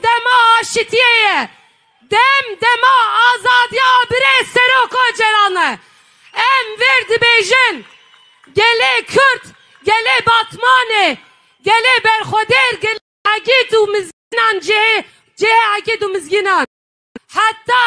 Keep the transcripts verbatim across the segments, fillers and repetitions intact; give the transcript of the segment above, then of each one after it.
Dema aşitiyê ye. Dem dema azadiya birê Serok Ocalan e. Em vir dibêjin, gelê Kurd, gelê Batmanê, gelê berxwedêr, gelê egîd û mizgînan cihê, cihê egîd û mizgînan. Heta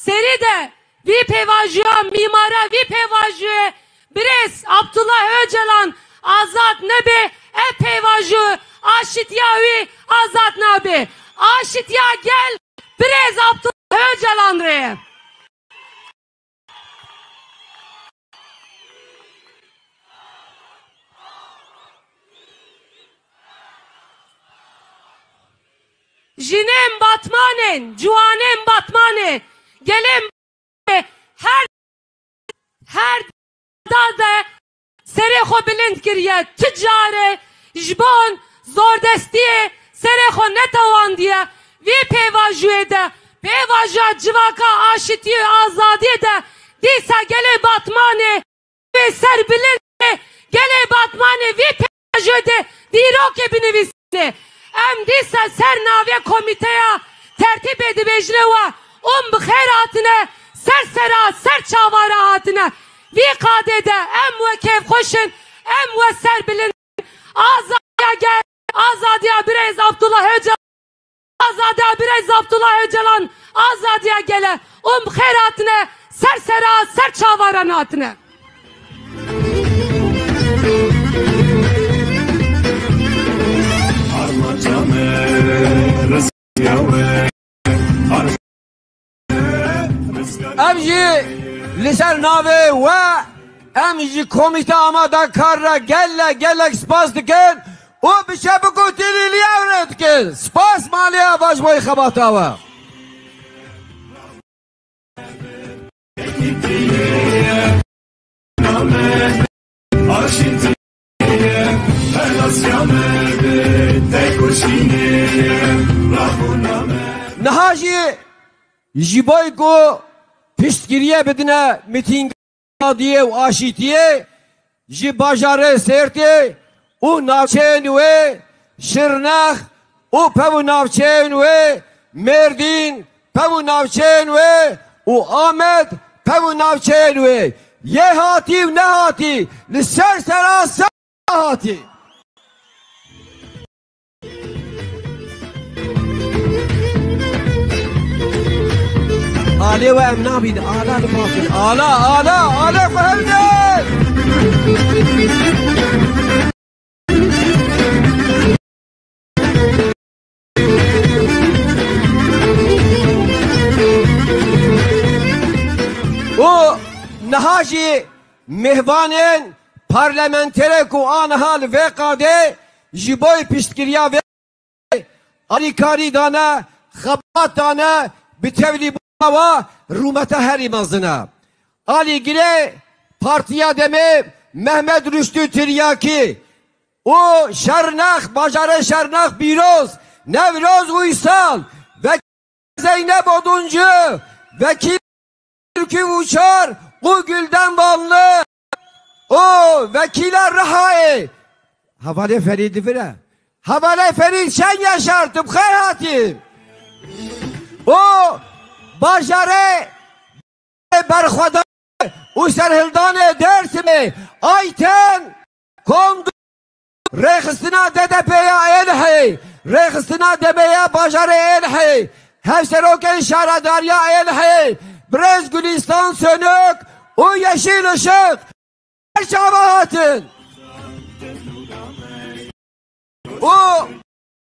serî de vî pêvajoya, mîmara vî pêvajoyê birêz Abdullah Ocalan azad nebe, ev pêvajo aşitiya wî azad nabe. Aşitiya gel birêz Abdullah Ocalan re ye. Jinên Batmanê, ciwanên Batmanê, gelên her, her da de serê xwe bilind kiriye. Tu care ji bon zordestiyê serê xwe netewandiye. Vî pêvajoyê de, pêvajoya civaka aşitiyê û azadiyê de dîsa gelê Batmanê wê serbilind be, gelê Batmanê vî pêvajoyê de dîrokê binivîsîne. Em dîsa ser navê komîteya tertîbê dibêjine we, hûn bi xêr hatine, ser sera, ser çavara hatine. Vî qadê de em we kêfxweş in, em we serbilind in. Azadiya gel, azadiya birêz Abdullah Ocalan. Azadiya birêz Abdullah Ocalan, azadiya gele. Hûn bi xêr hatine, ser sera, ser çavaran hatine. Ev jî li ser navê we, em ji Komîte Amadekar re gelek, gelek spas dikin û bi çepik û tilî li ew re dikin. Spas malê Avaş boy xebata we. Niha jî ji bo ku piştgiriyê bidine mîtînga azadiyê û aşîtiyê, ji bajarê Sêrtê û navçeyên wê, Şirnex û pev û navçeyên wê, Mêrdîn, pev û navçeyên wê û Amed, pev û navçeyên wê. Yê hatî û nehatî, li ser sera ser hatî. Alê we em nabîn, ala li mafin. Ala, ala, ala xwe hewde. Û niha jî mêvanên parlamenterê ku aniha li vê qadê ji bo piştgiriya vê alîkarî dane, xebat dane, bi tevlîbûna wa rûmeta herî mezin e. Alîgirê Partiya Demê Mehmet Rüştü Tiryakî û Şernex, bajarê Şernex Pîroz Newroz Uysal, Zeynep Oduncu, vekîl Ülkü Uçar û Gülden Vanlı û vekîla Rihayê. Hevalê Ferîd li vir e. Hevalê Ferîd Şen Yaşar, tu bi xêr hatî. Û bajarê berxwedan û serhildanê Dêrsimê, Ayten Kondu, rêxistina D D P ya Êlihê, rêxistina D M ya bajarê Êlihê, hevserokên şaredariya Êlihê, birêz Gulîstan Sönük û Yeşîl Işık, çava hatin. Û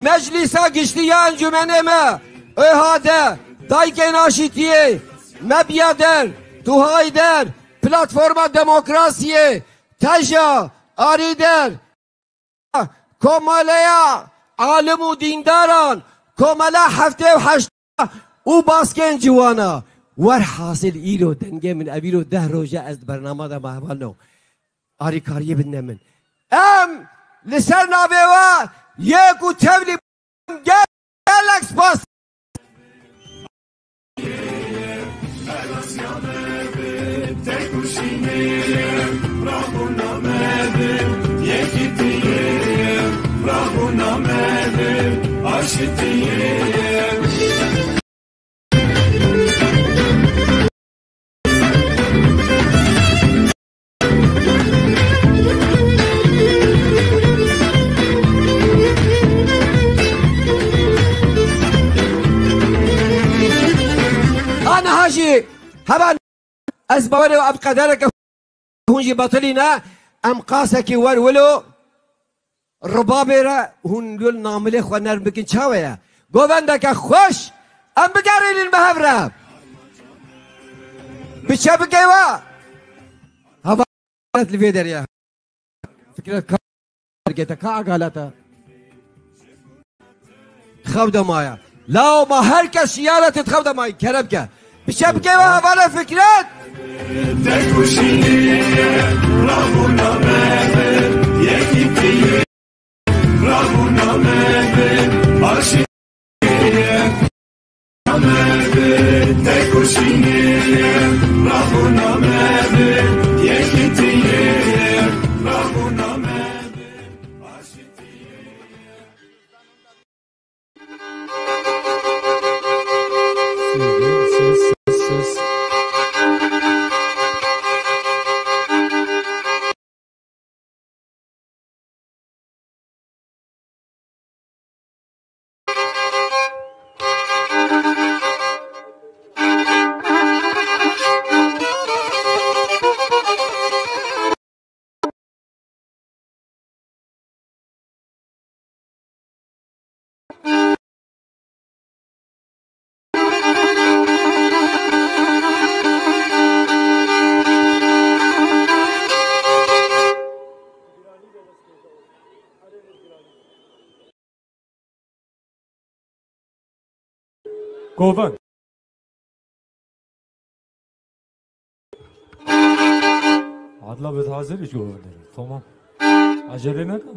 Meclîsa Giştî ya Encûmenê me, ÖHADE, Dayikên Aşîtiyê, Mebyader, Tuhayder, Platforma Demokrasiyê, TEJA, Arîder, Komeleya Alim û Dîndaran, Komela Heftê û Heşta û baskên ciwana. Werhasil îro dengê min ev îro deh roj e ez di bernama de me hevalno. Alîkariyê bidine min. Em li ser navê we yek û tevlî gelek spas. Heba ez bawerê ev qedereke hûn jî betilî ne, em qasekî wer wilo ribabê re hûn li namilê xwe nerm bikin çawe ye? Govendeke xweş em bigerînin bi hev re. Bi çe bikey we? Hevalet li vê derê ye. Fikret ka, ergete ka egalete. Xew de maye. Law ma her kes şiyarete xew de maye. Kerem ke. Bi çe bikey we hevala Fikret? Govend. Adla bit hazir iş govend. Tamam. Acele neke.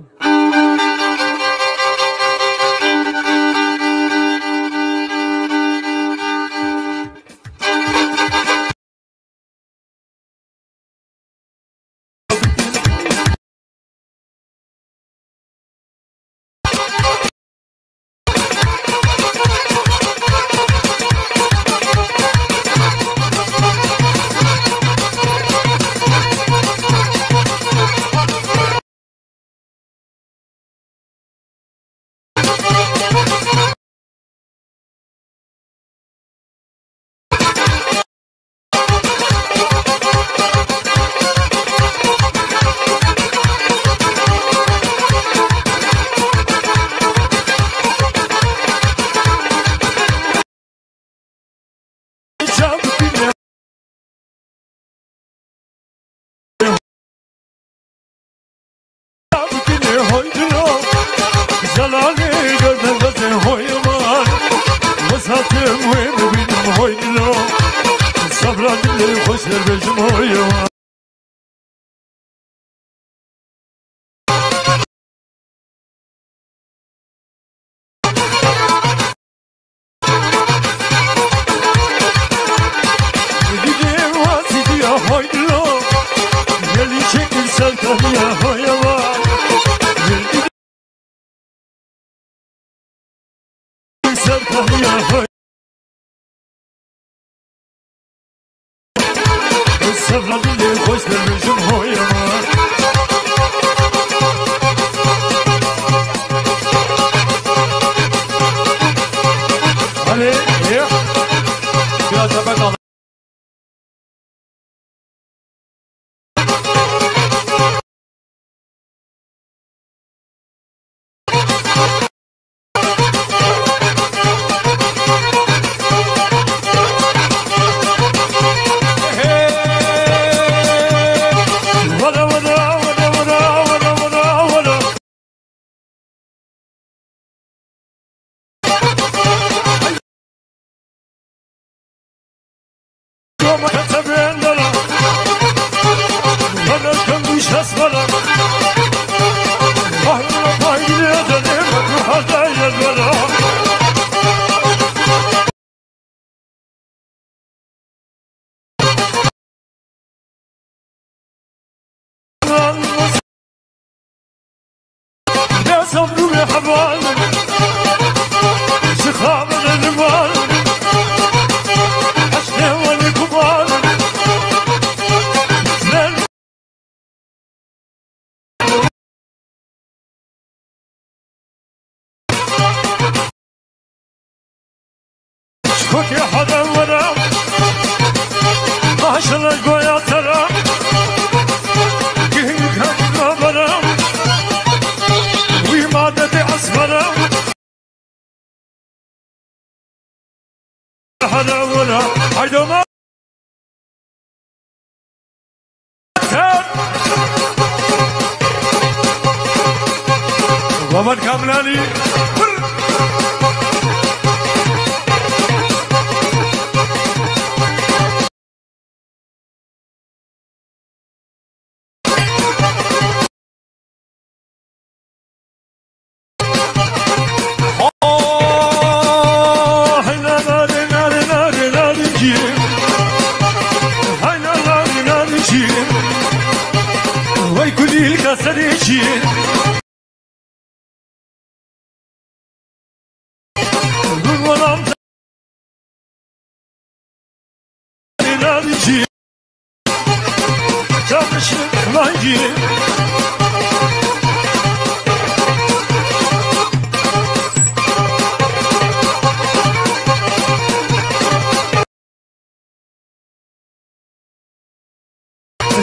Şele goya tera, gihî kadina bera, wî madetê esbera. Hara wara, haydi ma. Muhammed Kamilani. Hayna nare nare nare nare ci. Hayna nare nare ci. Vay kulîlka serê ci.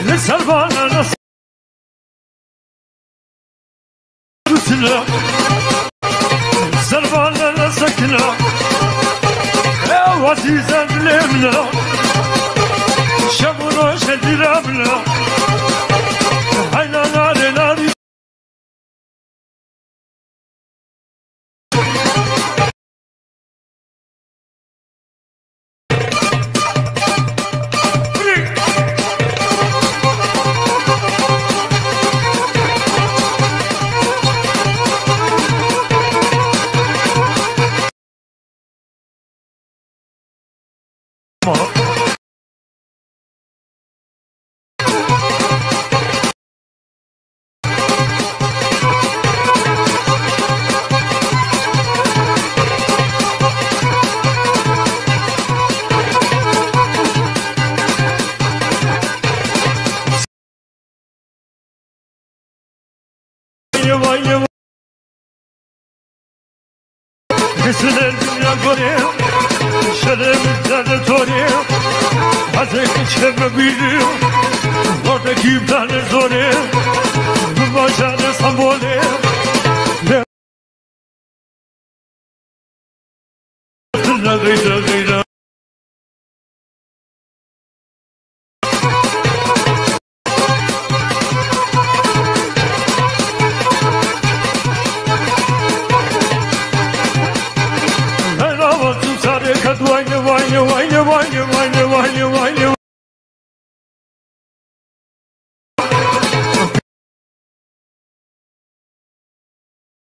Li ser van nas dutila, ser van nas sakina. Ew azîzan lê min a, şev û roj e dîra min a. Hayna nare nare. Xisile dinya gorê, şerê min derdê torê, hezê kiçê me bîrî, zordekî bidane zorê, bi bajarê Stenbolê.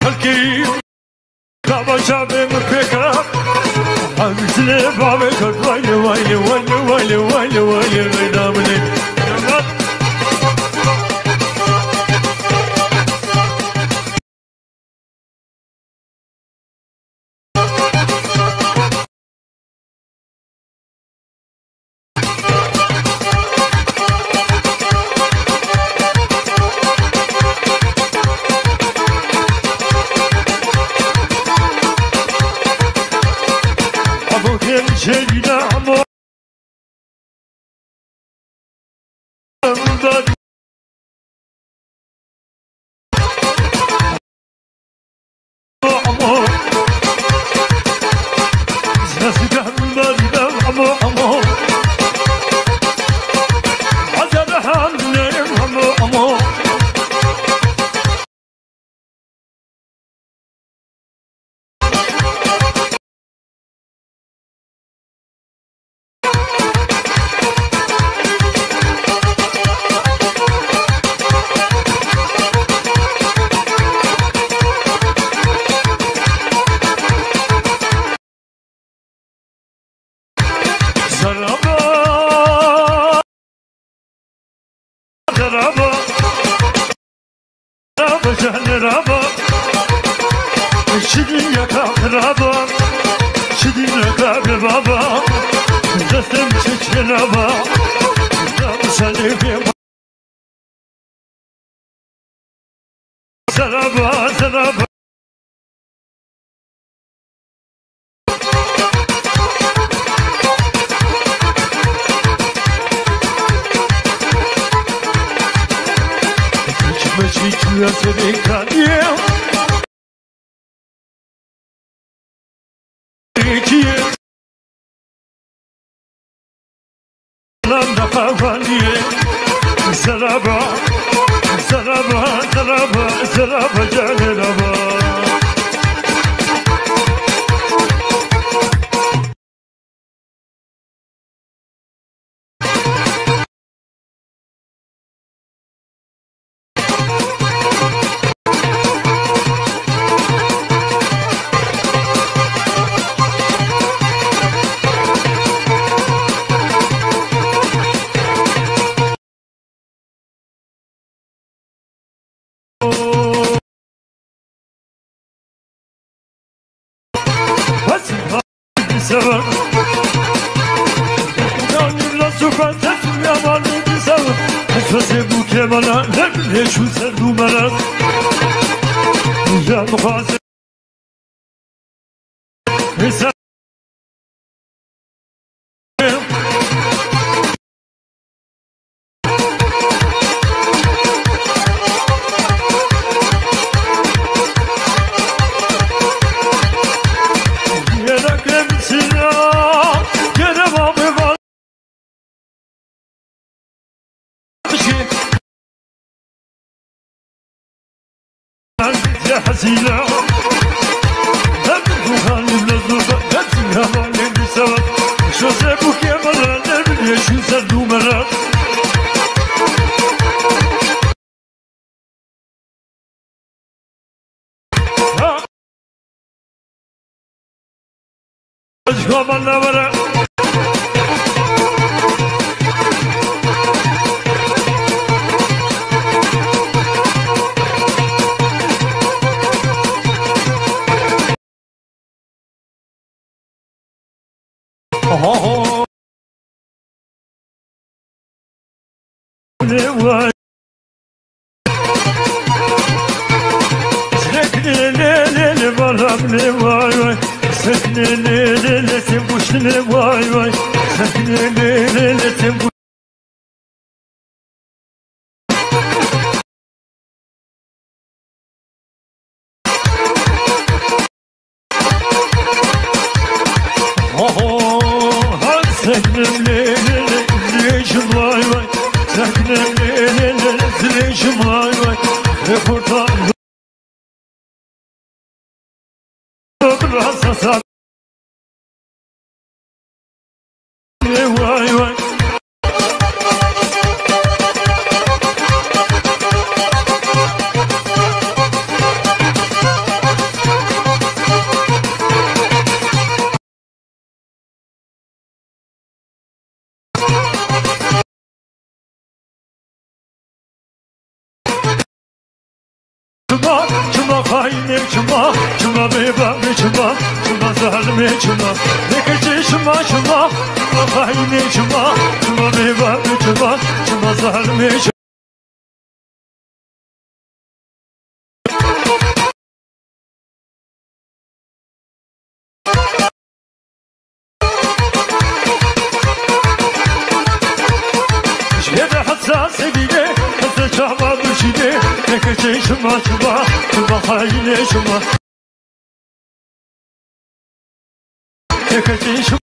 Xelkê, gava çavê min pêk e, em dilê bavê kir, waylê, waylê, waylê, reyna min ê. Zeraba, zeraba, zeraba, şirin yaka xiraba, şirin yaka be baba, destê min çeçe laba, dam salê be. Zeraba, zeraba. Zeraba, zeraba, zeraba, zeraba, gelin aba. Çima, çima xayinê çima, çima bêbabê çima, çima zalimê çima, ne keçê çima çima, çima xayinê çima, çima bêbabê çima, çima zalimê çima. Jê de hesasê dîne, hese çava birçîne, ne keçê çima çima, çima xayinê çima. Ne keçê çima.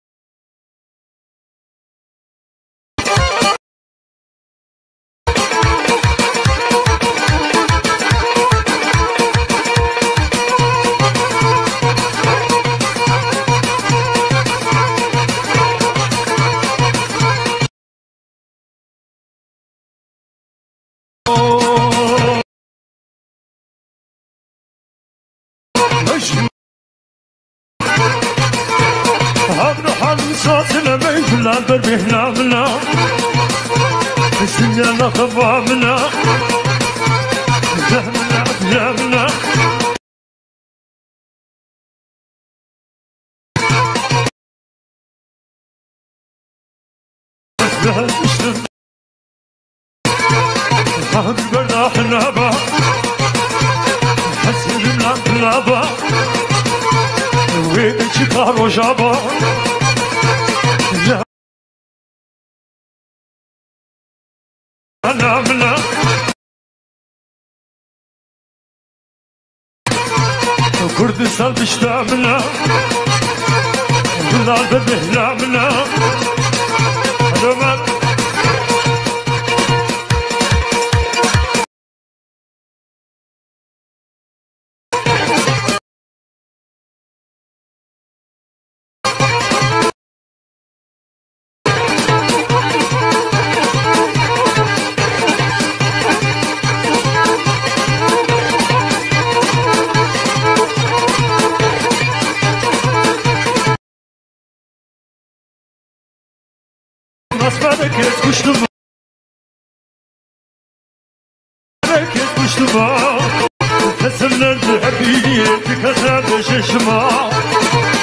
Abdülhalim sazine meyvüler bir bihna mına. Bizim yana kaba mına. Zehmine bile mına. Hadi berdahına bak. Hasretim lan kına bak. Ve çıkar o şaba. Ya. Anamına. Kurdistan pişta min e, Bilal bi bihla min e. Hadi Ömer. Nasıl kes kuştum? Kes kuştum. Kesimler de hep iyi, dikkat edeceğim.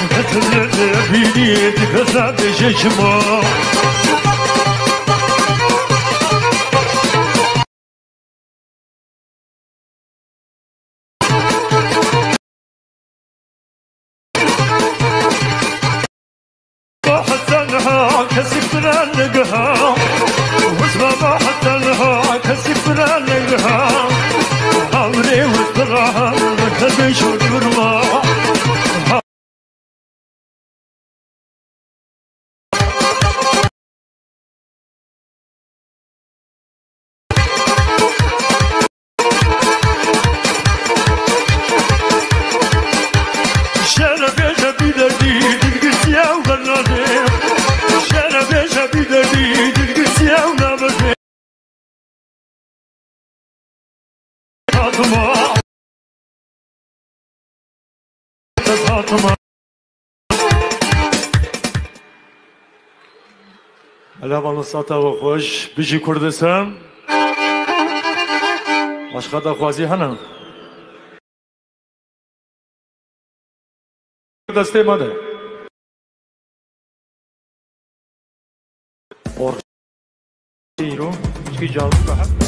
Kesimler de hep iyi, dikkat edeceğim. Tenha kesik bilen nigha, wis baba tenha kesik bilen nigha, amrê wis bira hemle kedi şurma. Şere bêje bî derdî, dilgirtiye û bernadê. Şere bêje bî derdî, dilgirtiye û naberdê. Fatma. Fatma. Ela malosata we xweş, bijî Kurdistan. Başqa daxwazî hene? Destê me de. Or-, îro, çi cazib e.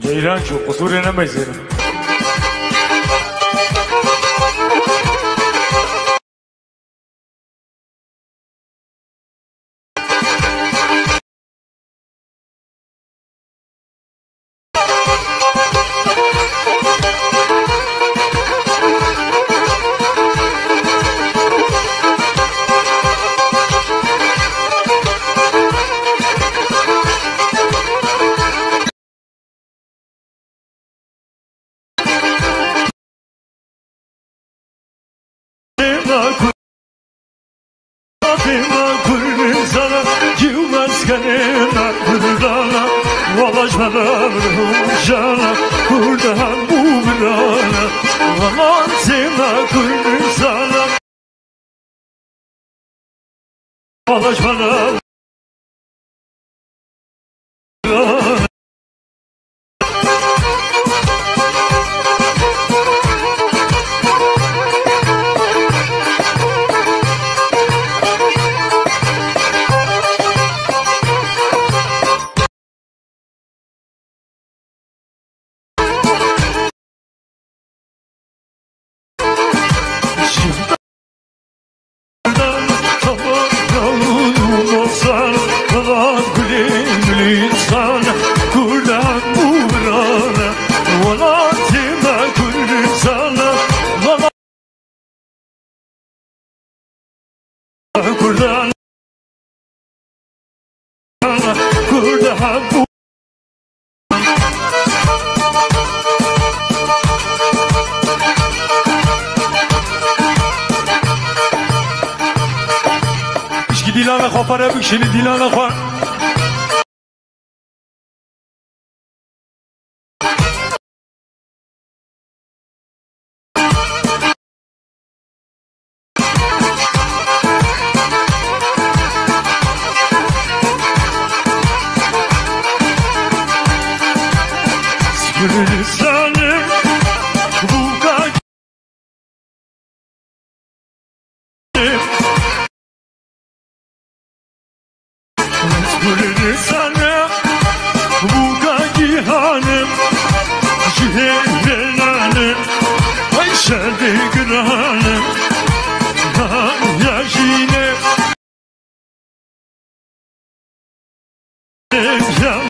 Ceyran çû, qusûrê nemeyzêrim. Kurdan, Kurdan bu. Pişkî dîlana xwe pere bikişînî dîlana xwe. Êja